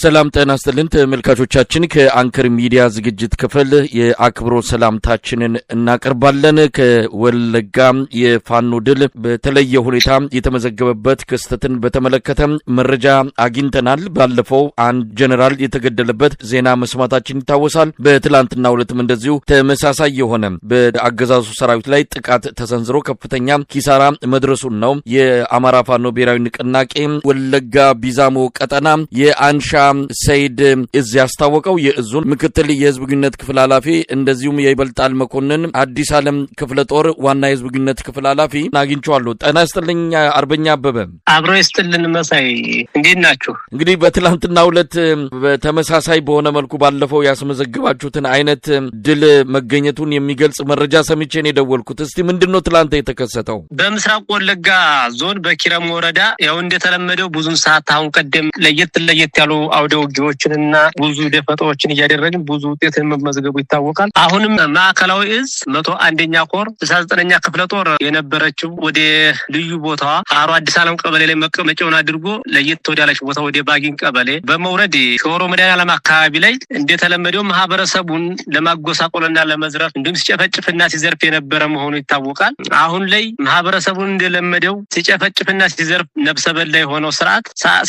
ሰላም ጤና ይስጥልን ተመልካቾቻችን፣ ከአንከር ሚዲያ ዝግጅት ክፍል የአክብሮት ሰላምታችንን እናቀርባለን። ከወለጋ የፋኖ ድል በተለየ ሁኔታ የተመዘገበበት ክስተትን በተመለከተ መረጃ አግኝተናል። ባለፈው አንድ ጀኔራል የተገደለበት ዜና መስማታችን ይታወሳል። በትላንትናው ዕለትም እንደዚሁ ተመሳሳይ የሆነ በአገዛዙ ሰራዊት ላይ ጥቃት ተሰንዝሮ ከፍተኛ ኪሳራ መድረሱን ነው የአማራ ፋኖ ብሔራዊ ንቅናቄ ወለጋ ቢዛሞ ቀጠና የአንሻ ሰይድ እዝ ያስታወቀው። የእዙን ምክትል የህዝብ ግንኙነት ክፍል ኃላፊ እንደዚሁም የይበልጣል መኮንን አዲስ ዓለም ክፍለ ጦር ዋና የህዝብ ግንኙነት ክፍል ኃላፊ አግኝቼዋለሁ። ጤና ይስጥልኝ አርበኛ አበበ። አብሮ ይስጥልን መሳይ፣ እንዴት ናችሁ? እንግዲህ በትላንትናው ዕለት በተመሳሳይ በሆነ መልኩ ባለፈው ያስመዘግባችሁትን አይነት ድል መገኘቱን የሚገልጽ መረጃ ሰምቼ ነው የደወልኩት። እስቲ ምንድነው ትላንት የተከሰተው? በምስራቅ ወለጋ ዞን በኪረም ወረዳ ያው እንደተለመደው ብዙም ሰዓት አሁን ቀደም ለየት ለየት ያሉ አውደ ውጊያዎችንና ብዙ ደፈጣዎችን እያደረግን ብዙ ውጤት መመዝገቡ ይታወቃል። አሁንም ማዕከላዊ እዝ 101ኛ ኮር 69ኛ ክፍለ ጦር የነበረችው ወደ ልዩ ቦታዋ ሀሮ አዲስ ዓለም ቀበሌ ላይ መቀመጫውን አድርጎ ለየት ወዳለች ቦታ ወደ ባጊን ቀበሌ በመውረድ ሾሮ መድኃኔዓለም አካባቢ ላይ እንደተለመደው ማህበረሰቡን ለማጎሳቆልና ለመዝረፍ እንዲሁም ሲጨፈጭፍና ሲዘርፍ የነበረ መሆኑ ይታወቃል። አሁን ላይ ማህበረሰቡን እንደለመደው ሲጨፈጭፍና ሲዘርፍ ነፍሰ በላ የሆነው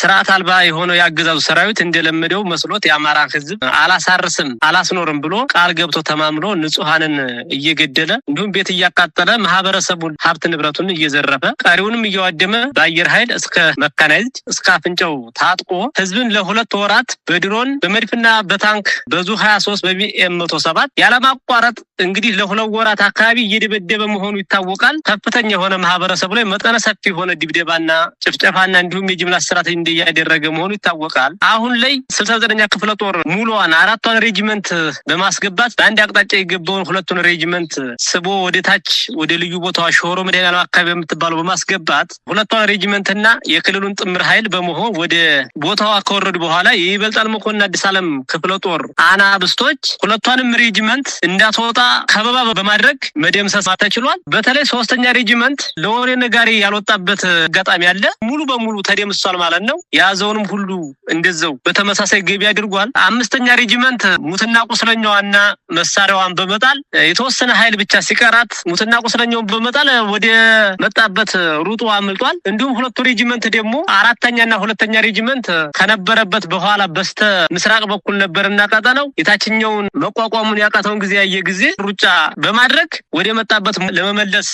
ስርዓት አልባ የሆነው ያገዛዙ ሰራዊት እንደለመደው መስሎት የአማራ ህዝብ አላሳርስም አላስኖርም ብሎ ቃል ገብቶ ተማምሎ ንጹሃንን እየገደለ እንዲሁም ቤት እያቃጠለ ማህበረሰቡን ሀብት ንብረቱን እየዘረፈ ቀሪውንም እያዋደመ በአየር ኃይል እስከ መካናይዝድ እስከ አፍንጫው ታጥቆ ህዝብን ለሁለት ወራት በድሮን በመድፍና በታንክ በዙ 23 በቢኤም 107 ያለማቋረጥ እንግዲህ ለሁለት ወራት አካባቢ እየደበደበ መሆኑ ይታወቃል። ከፍተኛ የሆነ ማህበረሰቡ ላይ መጠነ ሰፊ የሆነ ድብደባና ጭፍጨፋና እንዲሁም የጅምላ እስራት እያደረገ መሆኑ ይታወቃል። አሁን ላይ 69ኛ ክፍለ ጦር ሙሉዋን አራቷን ሬጂመንት በማስገባት በአንድ አቅጣጫ የገባውን ሁለቱን ሬጂመንት ስቦ ወደ ታች ወደ ልዩ ቦታዋ ሾሮ መድኃኔዓለም አካባቢ በምትባለው በማስገባት ሁለቷን ሬጂመንትና የክልሉን ጥምር ኃይል በመሆን ወደ ቦታዋ ከወረዱ በኋላ የይበልጣል መኮንን አዲስ ዓለም ክፍለ ጦር አናብስቶች ሁለቷንም ሬጂመንት እንዳትወጣ ከበባ በማድረግ መደምሰስ ተችሏል። በተለይ ሶስተኛ ሬጂመንት ለወሬ ነጋሪ ያልወጣበት አጋጣሚ አለ። ሙሉ በሙሉ ተደምስሷል ማለት ነው። የያዘውንም ሁሉ እንደዛው በተመሳሳይ ገቢ አድርጓል። አምስተኛ ሬጂመንት ሙትና ቁስለኛዋና መሳሪያዋን በመጣል የተወሰነ ኃይል ብቻ ሲቀራት ሙትና ቁስለኛውን በመጣል ወደ መጣበት ሩጦ አምልጧል። እንዲሁም ሁለቱ ሬጂመንት ደግሞ አራተኛና ሁለተኛ ሬጂመንት ከነበረበት በኋላ በስተ ምስራቅ በኩል ነበርና ቀጠናው የታችኛውን መቋቋሙን ያቃተውን ጊዜ ያየ ጊዜ ሩጫ በማድረግ ወደ መጣበት ለመመለስ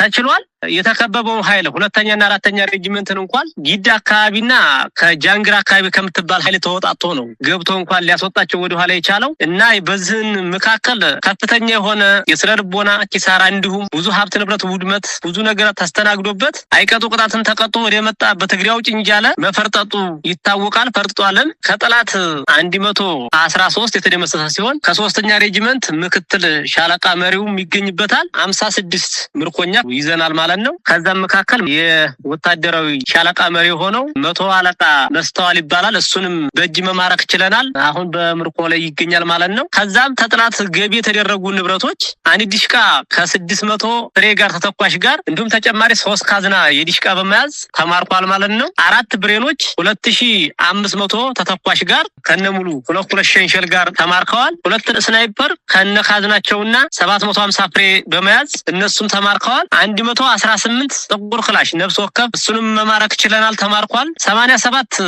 ተችሏል። የተከበበው ኃይል ሁለተኛና አራተኛ ሬጂመንትን እንኳን ጊዳ አካባቢና ከጃንግራ አካባቢ ከምትባል ኃይል ተወጣጥቶ ነው ገብቶ እንኳን ሊያስወጣቸው ወደ ኋላ የቻለው እና በዚህን መካከል ከፍተኛ የሆነ የስነ ልቦና ኪሳራ እንዲሁም ብዙ ሀብት ንብረት ውድመት ብዙ ነገር ተስተናግዶበት አይቀጡ ቅጣትን ተቀጥቶ ወደ መጣበት እግሬ አውጪኝ እያለ መፈርጠጡ ይታወቃል። ፈርጥጧልም። ከጠላት 113 የተደመሰሰ ሲሆን ከሶስተኛ ሬጂመንት ምክትል ሻለቃ መሪውም ይገኝበታል። 56 ምርኮኛ ይዘናል ማለት ነው። ከዛም መካከል የወታደራዊ ሻለቃ መሪ ሆነው መቶ አለቃ መስተዋል ይባላል። እሱንም በእጅ መማረክ ችለናል። አሁን በምርኮ ላይ ይገኛል ማለት ነው። ከዛም ተጥላት ገቢ የተደረጉ ንብረቶች አንድ ዲሽቃ ከ600 ፍሬ ጋር ተተኳሽ ጋር እንዲሁም ተጨማሪ 3 ካዝና የዲሽቃ በመያዝ ተማርኳል ማለት ነው። አራት ብሬኖች 2500 ተተኳሽ ጋር ከነሙሉ ሁለት ሸንሸል ጋር ተማርከዋል። ሁለት ስናይፐር ከነ ካዝናቸውና 750 ፍሬ በመያዝ እነሱም ተማርከዋል። 118 ጥቁር ክላሽ ነፍስ ወከፍ እሱንም መማረክ ችለናል፣ ተማርኳል። 87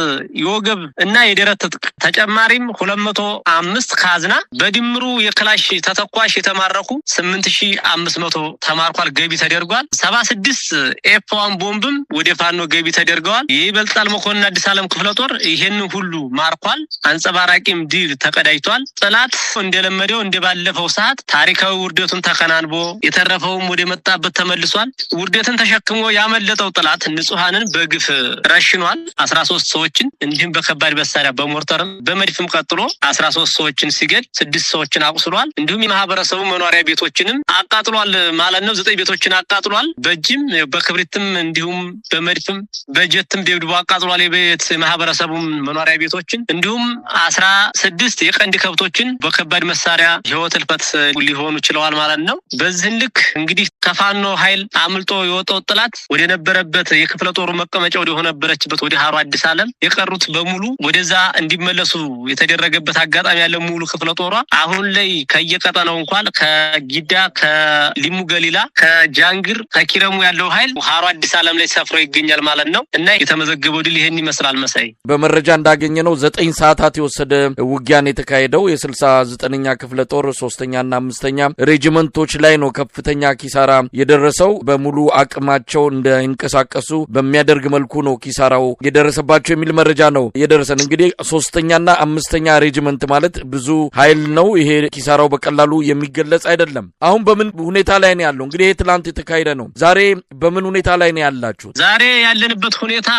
የወገብ እና የደረት ትጥቅ ተጨማሪም 205 ካዝና በድምሩ የክላሽ ተተኳሽ የተማረኩ 8500 ተማርኳል፣ ገቢ ተደርጓል። 76 F1 ቦምብም ወደ ፋኖ ገቢ ተደርገዋል። የይበልጣል መኮንን አዲስ ዓለም ክፍለ ጦር ይሄን ሁሉ ማርኳል። አንጸባራቂም ድል ተቀዳጅቷል። ጠላት እንደለመደው እንደባለፈው ሰዓት ታሪካዊ ውርደቱን ተከናንቦ የተረፈውም ወደ መጣበት ተመልሷል። ውርደትን ተሸክሞ ያመለጠው ጠላት ንጹሃንን በግፍ ረሽኗል። 13 ሰዎችን እንዲሁም በከባድ መሳሪያ በሞርተርም በመድፍም ቀጥሎ 13 ሰዎችን ሲገድ 6 ሰዎችን አቁስሏል። እንዲሁም የማህበረሰቡ መኖሪያ ቤቶችንም አቃጥሏል ማለት ነው። 9 ቤቶችን አቃጥሏል። በእጅም በክብሪትም እንዲሁም በመድፍም በጀትም ደብድቦ አቃጥሏል የቤት ማህበረሰቡ መኖሪያ ቤቶችን። እንዲሁም 16 የቀንድ ከብቶችን በከባድ መሳሪያ ህይወት እልፈት ሊሆኑ ችለዋል ማለት ነው። በዚህ ልክ እንግዲህ ከፋኖ ኃይል አምልጦ የወጣው ጠላት ወደ ነበረበት የክፍለ ጦሩ መቀመጫ ወደ ሆነበረችበት ወደ ሀሮ አዲስ ዓለም የቀሩት በሙሉ ወደዛ እንዲመለሱ የተደረገበት አጋጣሚ ያለ ሙሉ ክፍለ ጦሯ አሁን ላይ ከየቀጠናው እንኳን ከጊዳ፣ ከሊሙ ገሊላ፣ ከጃንግር፣ ከኪረሙ ያለው ኃይል ሀሮ አዲስ ዓለም ላይ ሰፍሮ ይገኛል ማለት ነው። እና የተመዘገበው ድል ይሄን ይመስላል። መሳይ፣ በመረጃ እንዳገኘ ነው 9 ሰዓታት የወሰደ ውጊያን የተካሄደው የ69ኛ ክፍለ ጦር 3ኛና 5ኛ ሬጂመንቶች ላይ ነው ከፍተኛ ኪሳራ የደረሰው። በሙሉ አቅማቸው እንዳይንቀሳቀሱ በሚያደርግ መልኩ ነው ኪሳራው የደረሰባቸው የሚል መረጃ ነው የደረሰን። እንግዲህ 3ኛና 5ኛ ሬጂመንት ማለት ብዙ ኃይል ነው። ይሄ ኪሳራው በቀላሉ የሚገለጽ አይደለም። አሁን በምን ሁኔታ ላይ ነው ያለው? እንግዲህ ይሄ ትላንት የተካሄደ ነው። ዛሬ በምን ሁኔታ ላይ ነው ያላችሁት? ዛሬ ያለንበት ሁኔታ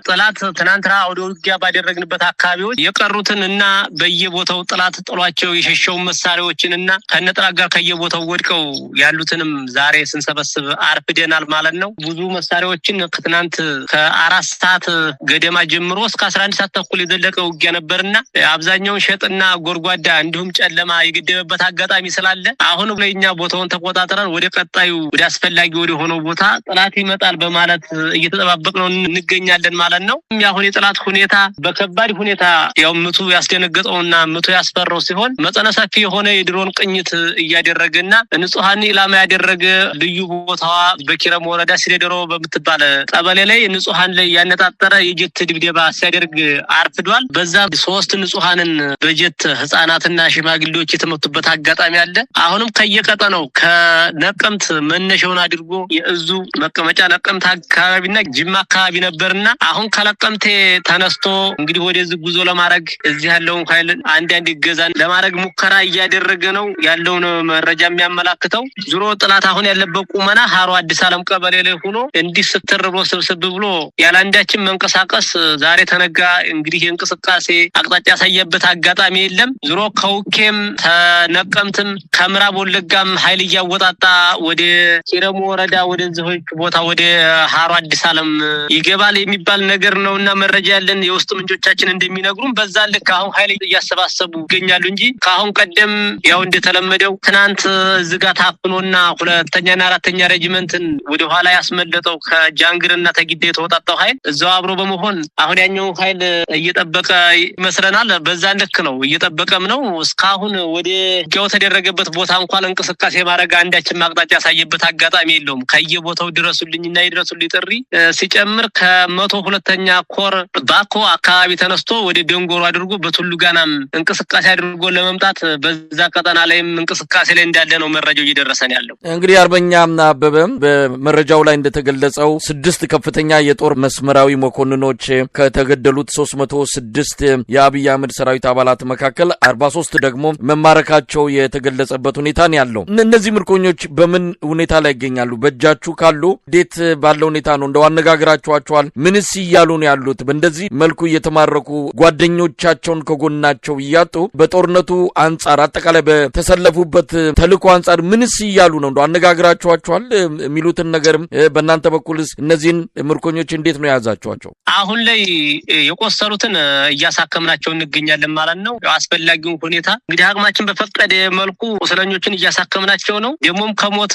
ጠላት ትናንትና አውደ ውጊያ ባደረግንበት አካባቢዎች የቀሩትን እና በየቦታው ጠላት ጥሏቸው የሸሸውን መሳሪያዎችን እና ከነጠላት ጋር ከየቦታው ወድቀው ያሉትንም ዛሬ ስንሰበስብ አርፍደናል ማለት ነው። ብዙ መሳሪያዎችን ከትናንት ከ4 ሰዓት ገደማ ጀምሮ እስከ 11 ሰዓት ተኩል የዘለቀ ውጊያ ነበርና አብዛኛውን ሸጥና ጎርጓዳ እንዲሁም ጨለማ የገደበበት አጋጣሚ ስላለ አሁን ለኛ ቦታውን ተቆጣጥረን ወደ ቀጣዩ ወደ አስፈላጊ ወደ ሆነው ቦታ ጠላት ይመጣል በማለት እየተጠባበቅነው እንገኛለን ማለት ነው። ያሁን የጠላት ሁኔታ በከባድ ሁኔታ ያው ምቱ ያስደነገጠውና ምቱ ያስፈራው ሲሆን መጠነ ሰፊ የሆነ የድሮን ቅኝት እያደረገና ንጹሃን ኢላማ ያደረገ ልዩ ቦታዋ በኪረም ወረዳ ሲደሮ በምትባል ቀበሌ ላይ ንጹሃን ላይ ያነጣጠረ የጀት ድብደባ ሲያደርግ አርፍዷል። በዛ 3 ንጹሃንን በጀት ህፃናትና ሽማግሌዎች የተመቱበት አጋጣሚ አለ። አሁንም ከየቀጠናው ከነቀምት መነሻውን አድርጎ የእዙ መቀመጫ ነቀምት አካባቢና ጅማ አካባቢ ነበርና አሁን ከነቀምቴ ተነስቶ እንግዲህ ወደዚህ ጉዞ ለማድረግ እዚህ ያለውን ኃይል አንዳንድ እገዛ ለማድረግ ሙከራ እያደረገ ነው ያለውን መረጃ የሚያመላክተው። ዙሮ ጠላት አሁን ያለበት ቁመና ሀሮ አዲስ ዓለም ቀበሌ ላይ ሆኖ እንዲህ ስትር ብሎ ስብስብ ብሎ ያላንዳችን መንቀሳቀስ ዛሬ ተነጋ እንግዲህ የእንቅስቃሴ አቅጣጫ ያሳየበት አጋጣሚ የለም። ዙሮ ከውኬም ተነቀምትም ከምዕራብ ወለጋም ኃይል እያወጣጣ ወደ ኪረሙ ወረዳ ወደዚህ ቦታ ወደ ሀሮ አዲስ ዓለም ይገባል የሚባል ነገር ነውና መረጃ ያለን የውስጥ ምንጮቻችን እንደሚነግሩን በዛ ልክ አሁን ኃይል እያሰባሰቡ ይገኛሉ እንጂ ከአሁን ቀደም ያው እንደተለመደው ትናንት እዚህ ጋር ታፍኖና 2ኛና 4ኛ ሬጂመንትን ወደ ኋላ ያስመለጠው ከጃንግርና ተጊዴ የተወጣጣው ኃይል እዛው አብሮ በመሆን አሁን ያኛው ኃይል እየጠበቀ ይመስለናል። በዛ ልክ ነው እየጠበቀም ነው። እስካሁን ወደ ውጊያው ተደረገበት ቦታ እንኳን እንቅስቃሴ ማድረግ አንዳችን ማቅጣጫ ያሳየበት አጋጣሚ የለውም። ከየቦታው ድረሱልኝና ይድረሱልኝ ጥሪ ሲጨምር ከ102ኛ ኮር ባኮ አካባቢ ተነስቶ ወደ ደንጎሮ አድርጎ በቱሉ ጋናም እንቅስቃሴ አድርጎ ለመምጣት በዛ ቀጠና ላይም እንቅስቃሴ ላይ እንዳለ ነው መረጃው እየደረሰን ያለው። እንግዲህ አርበኛ አበበ በመረጃው ላይ እንደተገለጸው 6 ከፍተኛ የጦር መስመራዊ መኮንኖች ከተገደሉት 306 የአብይ አህመድ ሰራዊት አባላት መካከል 43 ደግሞ መማረካቸው የተገለጸበት ሁኔታ ነው ያለው። እነዚህ ምርኮኞች በምን ሁኔታ ላይ ይገኛሉ? በእጃችሁ ካሉ እንዴት ባለው ሁኔታ ነው እንደው አነጋግራችኋቸዋል? ምንስ እያሉ ነው ያሉት? በእንደዚህ መልኩ እየተማረኩ ጓደኞቻቸውን ከጎናቸው እያጡ በጦርነቱ አንጻር አጠቃላይ በተሰለፉበት ተልዕኮ አንጻር ምንስ እያሉ ነው? እንደው አነጋግራችኋቸዋል? የሚሉትን ነገርም በእናንተ በኩልስ እነዚህን ምርኮኞች እንዴት ነው የያዛችኋቸው? አሁን ላይ የቆሰሉትን እያሳከምናቸው እንገኛለን ማለት ነው። አስፈላጊውን ሁኔታ እንግዲህ አቅማችን በፈቀደ መልኩ ቁስለኞችን እያሳከምናቸው ነው። ደግሞም ከሞት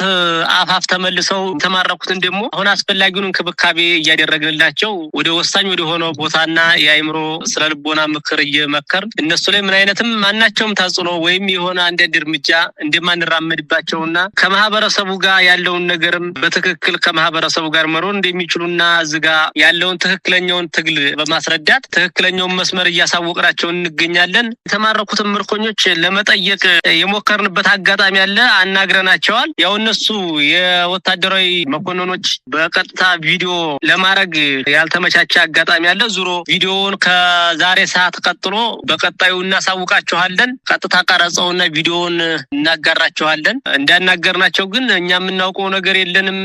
አፋፍ ተመልሰው የተማረኩትን ደግሞ አሁን አስፈላጊውን እንክብካቤ እያደረግንላቸው ወደ ወሳኝ ወደ ሆነው ቦታና የአእምሮ ስነልቦና ምክር እየመከርን እነሱ ላይ ምን አይነትም ማናቸውም ተጽዕኖ ወይም የሆነ አንዳንድ እርምጃ እንደማንራመድባቸውና ከማህበረሰቡ ጋር ያለውን ነገርም በትክክል ከማህበረሰቡ ጋር መኖር እንደሚችሉና እዚህ ጋር ያለውን ትክክለኛውን ትግል በማስረዳት ትክክለኛውን መስመር እያሳወቅናቸው እንገኛለን። የተማረኩትን ምርኮኞች ለመጠየቅ የሞከርንበት አጋጣሚ አለ። አናግረናቸዋል። ያው እነሱ የወታደራዊ መኮንኖች በቀጥታ ቪዲዮ ለማድረግ ያልተመቻቸ አጋጣሚ አለ። ዙሮ ቪዲዮውን ከዛሬ ሰዓት ቀጥሎ በቀጣዩ እናሳውቃቸዋለን። ቀጥታ ቀረጸውና ቪዲዮውን እናጋራቸዋለን። እንዳናገርናቸው ግን እኛ የምናውቀው ነገር የለንም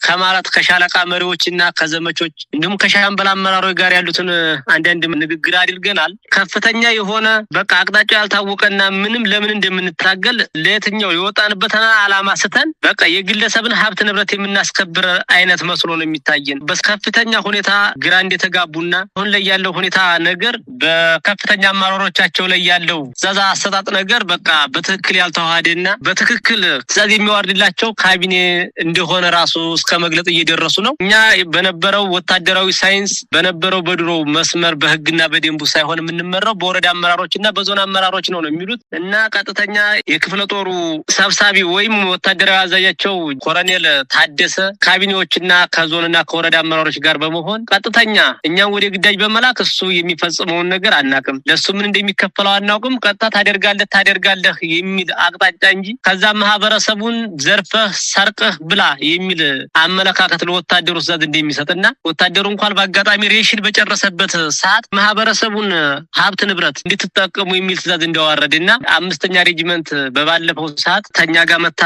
ከማለት ከሻለቃ መሪዎችና ከዘመቾች እንዲሁም ከሻምበል አመራሮች ጋር ያሉትን አንዳንድ ንግግር አድርገናል። ከፍተኛ የሆነ በቃ አቅጣጫው ያልታወቀና ምንም ለምን እንደምንታገል ለየትኛው የወጣንበትን ዓላማ ስተን በቃ የግለሰብን ሀብት ንብረት የምናስከብር አይነት መስሎ ነው የሚታየን። በከፍተኛ ሁኔታ ግራ እንደተጋቡና አሁን ላይ ያለው ሁኔታ ነገር በከፍተኛ አመራሮቻቸው ላይ ያለው ትዕዛዝ አሰጣጥ ነገር በቃ በትክክል ያልተዋሃደና በትክክል ትዕዛዝ የሚዋርድላቸው ካቢኔ እንደሆነ እንደሆነ ራሱ እስከ መግለጽ እየደረሱ ነው። እኛ በነበረው ወታደራዊ ሳይንስ በነበረው በድሮ መስመር በህግና በደንቡ ሳይሆን የምንመራው በወረዳ አመራሮች እና በዞን አመራሮች ነው የሚሉት እና ቀጥተኛ የክፍለ ጦሩ ሰብሳቢ ወይም ወታደራዊ አዛዣቸው ኮሎኔል ታደሰ ካቢኔዎችና ከዞንና ከወረዳ አመራሮች ጋር በመሆን ቀጥተኛ እኛም ወደ ግዳጅ በመላክ እሱ የሚፈጽመውን ነገር አናቅም፣ ለእሱ ምን እንደሚከፈለው አናውቅም። ቀጥታ ታደርጋለህ የሚል አቅጣጫ እንጂ ከዛ ማህበረሰቡን ዘርፈህ ሰርቀህ ብላ የሚል አመለካከት ለወታደሩ ትዕዛዝ እንደሚሰጥና ወታደሩ እንኳን በአጋጣሚ ሬሽን በጨረሰበት ሰዓት ማህበረሰቡን ሀብት ንብረት እንድትጠቀሙ የሚል ትዕዛዝ እንዳዋረድና 5ኛ ሬጅመንት በባለፈው ሰዓት ተኛ ጋር መታ